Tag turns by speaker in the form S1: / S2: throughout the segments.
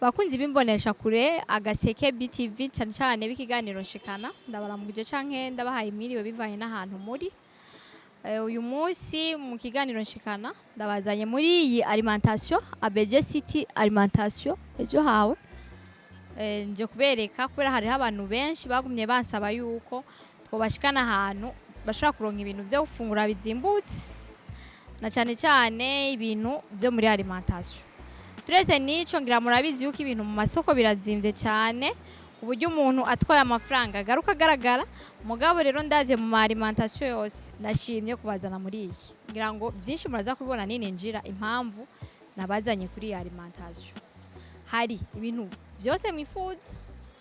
S1: Bakunzi bimbonesha kure Agaseke BTV, cyane cyane b'ikiganiro Nshikana, ndabaramukije canke ndabahaye mwiriwe bivanye n'ahantu muri. Uyu munsi mu kiganiro Nshikana ndabazanye muri iyi alimentation ABG City Alimentation ejo hawe. Nje kubereka kubera hariho abantu benshi bagumye bansaba yuko twobashikana ahantu bashobora kuronka ibintu vyo gufungura bizimbutse, na cyane cyane ibintu vyo muri alimentation. Turese nico, ngira murabizi yuko ibintu mu masoko birazimvye cyane, ku buryo umuntu atwaye amafaranga agaruka agaragara. Mugabo rero ndavye mu ma alimentation yose, ndashimye kubazana muri iyi. Ngira ngo byinshi muraza kubibona nininjira impamvu nabazanye kuri iyi alimentation. Hari ibintu byose mwifuza,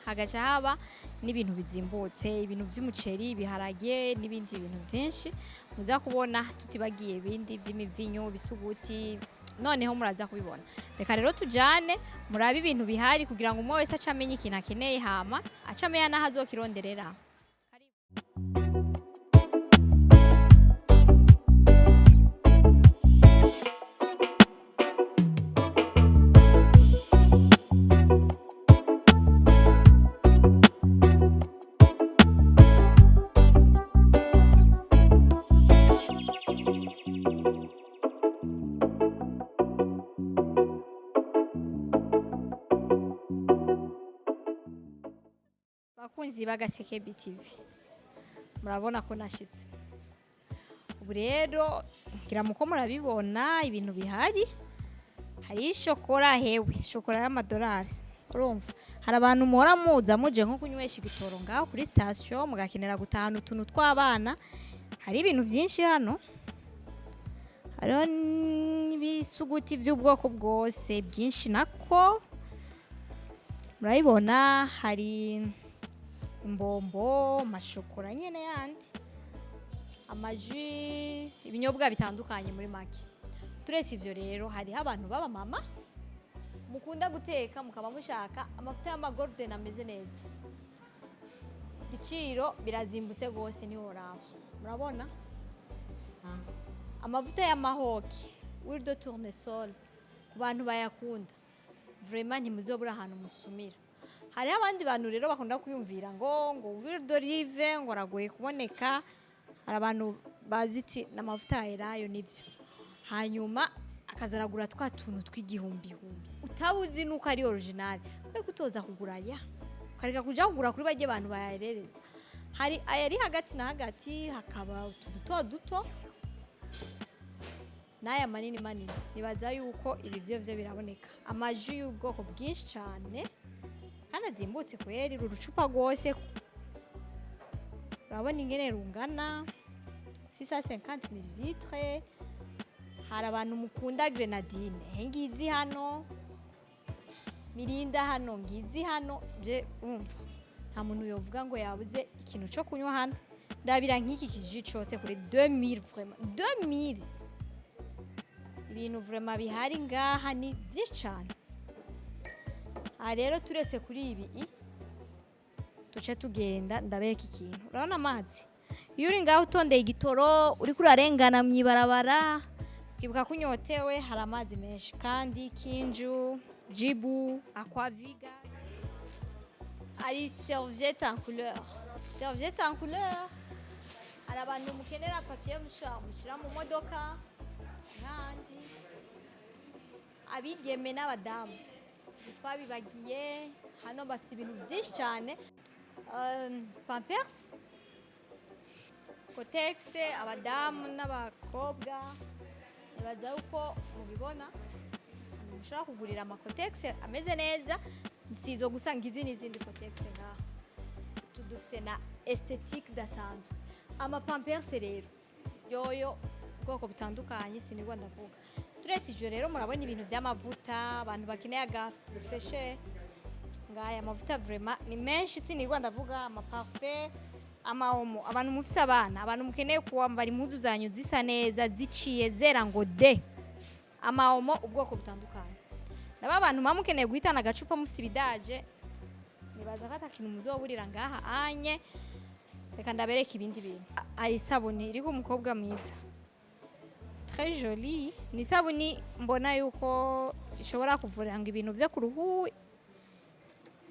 S1: hagaca haba n'ibintu bizimbutse, ibintu by'umuceri, ibiharage n'ibindi bintu byinshi muza kubona, tutibagiye ibindi by'imivinyu, bisuguti. Noneho muraza kubibona. Reka rero tujane murabe ibintu bihari kugira ngo umwe wese ace amenye ikintu akeneye, hama ace amenya n'aho azokironderera. Bakunzi b'Agaseke BTV, murabona ko nashitse. Ubu rero ngira muko murabibona ibintu bihari. Hari shokora, hewe, shokora y'amadolari. Urumva hari abantu muhora muza muje nko kunywesha igitoro ngaho kuri station, mugakenera gutahana utuntu tw'abana. Hari ibintu byinshi hano, hariho n'ibisuguti by'ubwoko bwose byinshi, nako murabibona. Hari imbombo, amashokora nyene yandi, amaji, ibinyobwa bitandukanye muri make. Turetse ivyo rero, hariho abantu b'abamama mukunda guteka, mukaba mushaka amavuta y'amagolden ameze neza. Igiciro birazimbutse rwose, ntiworaba. Murabona amavuta y'amahoke, huile de tournesol, ku bantu bayakunda, vraiment ntimuzobura ahantu musumira. Hariho abandi bantu rero bakunda kwiyumvira ngo huile d'olive ngo aragoye kuboneka. Hari abantu bazi iti n'amavuta ya elayo nivyo, hanyuma akaza aragura twa tuntu tw'igihumbihumbi utabuzi nuko ari original. Kwe kutoza kugura ya ukareka kuja kugura kuri barya bantu bayarereza. Hari ayari hagati na hagati, hakaba utu duto duto n'aya manini manini. Nibaza yuko ibi vyo vyo biraboneka. Amaji y'ubwoko bwinshi cyane kandi azimbutse kweri. Uru rucupa rwose urabona ingene rungana, 650 ml. Hari abantu mukunda grenadine, ngizi hano, mirinda hano, ngizi hano. Je urumva nta muntu yovuga ngo yabuze ikintu cyo kunywa hano. Ndabira nk'iki kiji cose kuri 2000, vraiment 2000. Ibintu vraiment bihari ngaha ni byinshi cyane. Aha rero turetse kuri ibi, tuce tugenda ndabereka ikintu. Urabona amazi, iyo uri ngaho utondeye igitoro, uriko urarengana mu ibarabara, ukibuka ko unyotewe, hari amazi menshi kandi: Kinju, Jibu, Aquaviga. Hari serviette en couleur, serviette en couleur. Hari abantu mukenera papier mouchoir mushyira mu modoka nk'ahandi. Abigeme n'abadamu twabibagiye hano, bafite ibintu byinshi cyane. Pampers, Kotex, abadamu n'abakobwa, nibaza uko mubibona mushobora kugurira amakotex ameze neza. Si izo gusa, ngizi n'izindi Kotex ngaha. Utu dufise na esthétique dasanzwe. Amapampers rero yoyo ubwoko butandukanye, sinigwa ndavuga. Turetse ivyo rero, murabona ibintu vy'amavuta, abantu bakeneye aga fraîcheur, ngaya amavuta vraiment ni menshi, sinigwa ndavuga. Amaparfum, amaomo, abantu mufise abana, abantu mukeneye kuwambara impuzu zanyu zisa neza, ziciye zera ngo de, amaomo ubwoko butandukanye. Nabo abantu muba mukeneye guhitana agacupa mufise ibidaje, nibaza ko atakintu muzoburira ngaha anye. Reka ndabereke ibindi bintu. Hari isabuni iriko umukobwa mwiza, très jolie. Ni isabuni mbona yuko ishobora kuvura ngo ibintu vyo ku ruhu.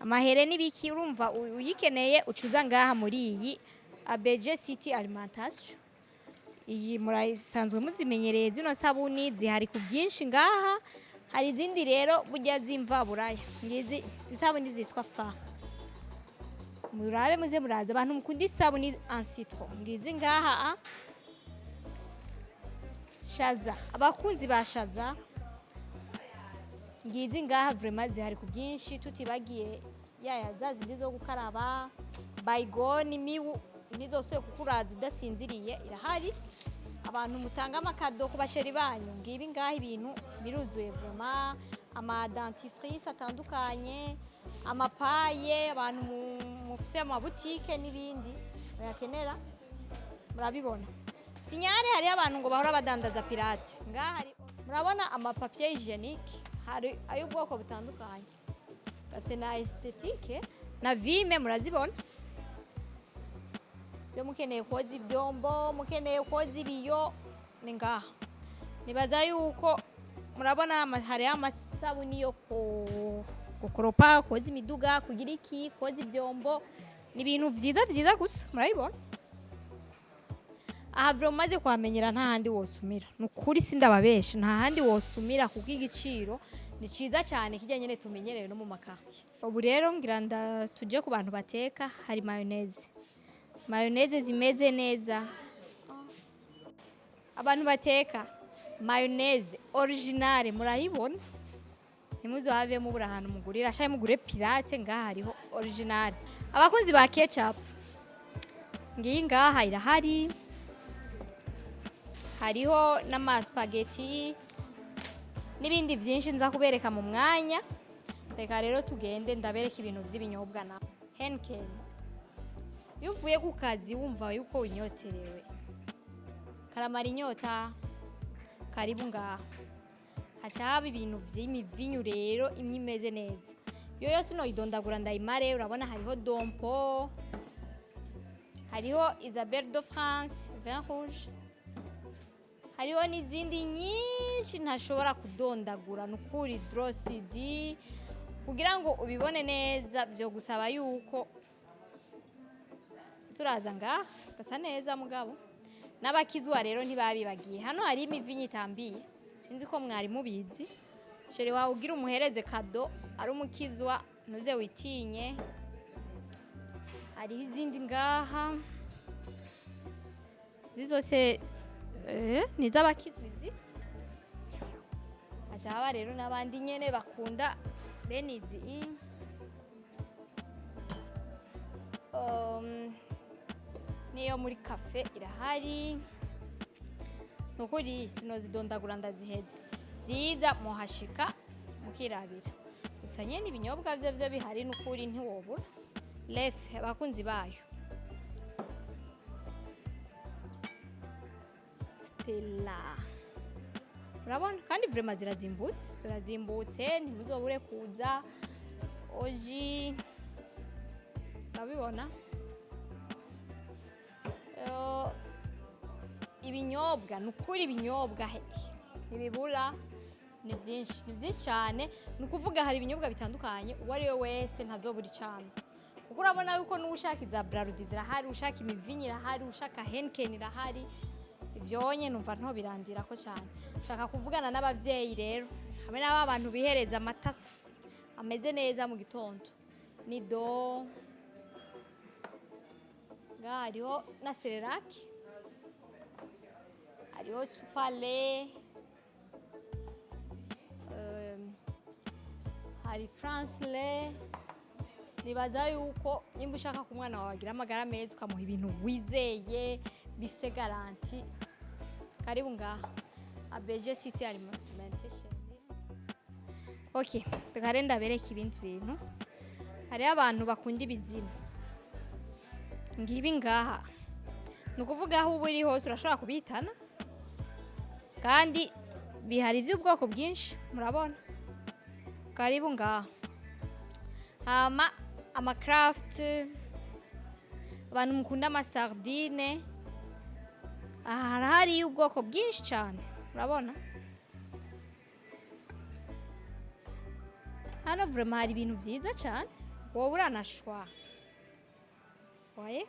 S1: Amahere n'ibiki, urumva uyikeneye ucuza ngaha muri iyi ABG City Alimentation. Iyi murasanzwe muzimenyereye, zino sabuni zihari ku bwinshi ngaha. Hari izindi rero burya z'imvaburaya, ngizi zisabuni zitwa fa. Murabe muze muraza, abantu mukunda isabuni en citron, ngizi ngaha. A shaza, abakunzi ba shaza, ngizi ngaha, vraiment zihari ku bwinshi. Tutibagiye yaya za zindi zo gukaraba, Baygon, imibu ntizosubire kukuraza udasinziriye, irahari. Abantu mutanga ama cadeaux ku ba chéri banyu, ngibi ngaha, ibintu biruzuye vraiment. Ama dentifrice atandukanye, amapaye, abantu mufise amabutike n'ibindi bayakenera, murabibona. Sinyare hariho abantu ngo bahora badandaza pirate ngaha hari. Murabona ama papier hygiénique, hari ay'ubwoko butandukanye, bafise na esthétique na Vim, murazibona. Byo mukeneye koza ivyombo, mukeneye koza ibiyo, ni ngaha. Nibaza yuko murabona hariho amasabuni yo gukoropa, koza imiduga, kugira iki, koza ivyombo. Ni ibintu vyiza vyiza gusa, murabibona. Aha vraiment umaze kuhamenyera, nta handi wosumira. Ni ukuri, sindababesha, nta handi wosumira, kuko igiciro ni ciza cyane, kijya nyene tumenyereye no mu ma quartier. Ubu rero ngira nda tuje ku bantu bateka. Hari mayonnaise, mayonnaise zimeze neza. Abantu bateka, mayonnaise originale murayibona, ntimuzohave mubura ahantu mugurira shaye mugure pirate. Ngaha hariho originale. Abakunzi ba ketchup, ngiyi ngaha irahari. Hariho n'ama spaghetti n'ibindi byinshi nza kubereka mu mwanya. Reka rero tugende ndabereka ibintu by'ibinyobwa na Heineken. Iyo uvuye ku kazi wumva yuko winyoterewe, karamara inyota, karibu ngaha. Haca haba ibintu vy'imivinyu rero, imwe imeze neza. Iyo yose noyidondagura ndayimare. Urabona hariho Dompo, hariho Isabelle de France vin rouge, hariho n'izindi nyinshi ntashobora kudondagura. Ni ukuri drostidi, kugira ngo ubibone neza byo gusaba yuko turaza ngaha. Gasa neza mugabo n'abakizwa rero ntibabibagiye. Hano hari imivinyo itambiye, sinzi ko mwari mubizi. Chéri wawe ugira umuhereze cadeau ari umukizwa, ntuze witinye. Hariho izindi ngaha, izi zose ni iz'abakizwa izi. Haca haba rero n'abandi nyene bakunda bene izi. Niyo muri café irahari. Nukuri sinozidondagura ndaziheze. Vyiza muhashika mukirabira gusa nyene ibinyobwa vyo vyo bihari, nukuri ntiwobura. Leffe, abakunzi bayo, Stella, urabona kandi vraiment zirazimbutse, zirazimbutse, ntimuzobure kuza. Oji, urabibona. Ibinyobwa ni ukuri, ibinyobwa ntibibura, ni byinshi, ni byinshi cyane. Ni ukuvuga hari ibinyobwa bitandukanye, uwo ari we wese ntazobura icana, kuko urabona yuko n'ushaka iza Brarudi zirahari, ushaka imivinyo irahari, ushaka Heineken irahari. Ivyonye numva ntobirandirako cyane. Shaka kuvugana n'abavyeyi rero hamwe n'aba bantu bihereza amata ameze neza mu gitondo. Ni do ngaha hariho na Cerelac, hariho Supale, hari France. Nibaza yuko nimba ushaka ku mwana wawe agira amagara meza, ukamuha ibintu wizeye bifite garantie, karibu ngaha ABG City Alimentation. Okay, reka ndabereka ibindi bintu. Hariho abantu bakunda ibizina, ngibi ngaha. Ni ukuvuga aho uba uri hose urashobora kubitana, kandi bihari by'ubwoko bwinshi, murabona. Karibu ngaha. Hama ama Kraft, abantu mukunda ama sardine, aha harahari ubwoko bwinshi cyane. Urabona hano vraiment hari ibintu byiza cyane. Wowe uranashwa waye.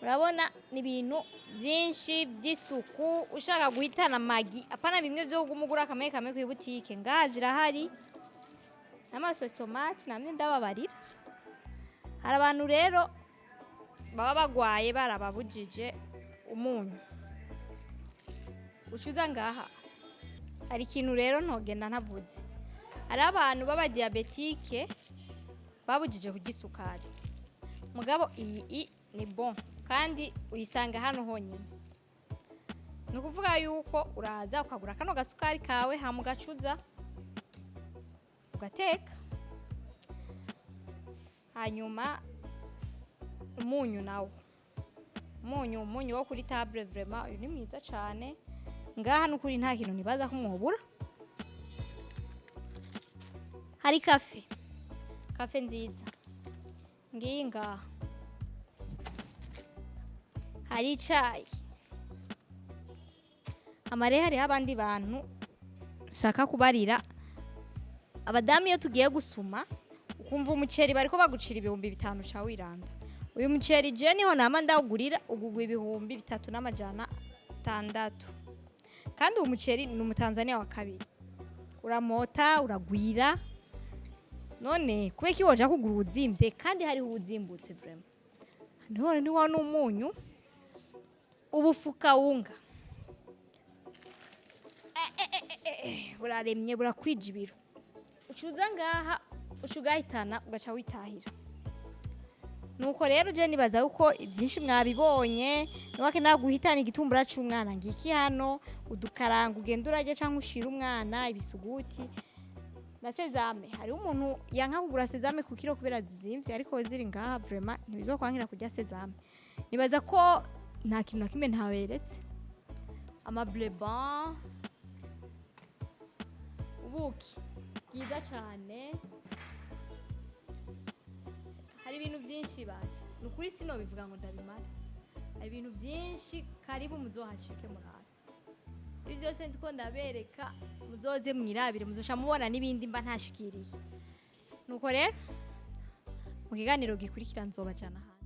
S1: Urabona ni ibintu byinshi by'isuku. Ushaka guhitana Maggi, apana bimwe byo kuguma kamwe kamwe ku butike, ngaha zirahari. N'ama sauce tomate namwe ndababarira. Hari abantu rero baba bagwaye barababujije umunyu, ucuza ngaha. Hari ikintu rero ntogenda ntavuze: hari abantu b'abadiabétiques babujije kurya isukari, mugabo iyi ni bon kandi uyisanga hano honyine. Ni ukuvuga yuko uraza ukagura kano gasukari kawe, hama ugacuza ugateka. Hanyuma umunyu nawo, umunyu wo kuri table, vraiment uyu ni mwiza cane. Ngaha nukuri nta kintu nibaza ko mwobura. Hari café, café nziza ngiyi ngaha. Hari icayi amare. Hariho abandi bantu nshaka kubarira, abadamu. Iyo tugiye gusuma ukumva umuceri bariko bagucira 5000, ca wiranda. Uyu muceri je niho nama ndawugurira, ugugwa 3600, kandi uwo muceri ni umutanzania wa kabiri, uramota, uragwira. None kubera iki woja kugura uwuzimvye kandi hariho uwuzimbutse? Vraiment niho niho n'umunyu, ubufuka wunga buraremye, burakwija ibiro. Ucuza ngaha, uca ugahitana, ugaca witahira. Nuko rero je nibaza yuko ibyinshi mwabibonye. Niwakenera guhitana igitumbura c'umwana, ngiki hano, udukaranga ugenda urarya canke ushira umwana, ibisuguti na sésame. Hariho umuntu yanka kugura sésame ku kiro kubera zizimvye, ariko ziri ngaha vraiment ntibizokwankira kurya sésame. Nibaza ko nta kintu na kimwe ntaberetse: amableban, ubuki bwiza cane. Hari ibintu byinshi baje, ni ukuri sinobivuga ngo ndabimare. Hari ibintu byinshi. Karibu muzohashike murabe ibi byose ndiko ndabereka. Muzoze mwirabire, muzoca mubona n'ibindi mba ntashikiriye. Nuko rero mu kiganiro gikurikira nzobajana ahandi.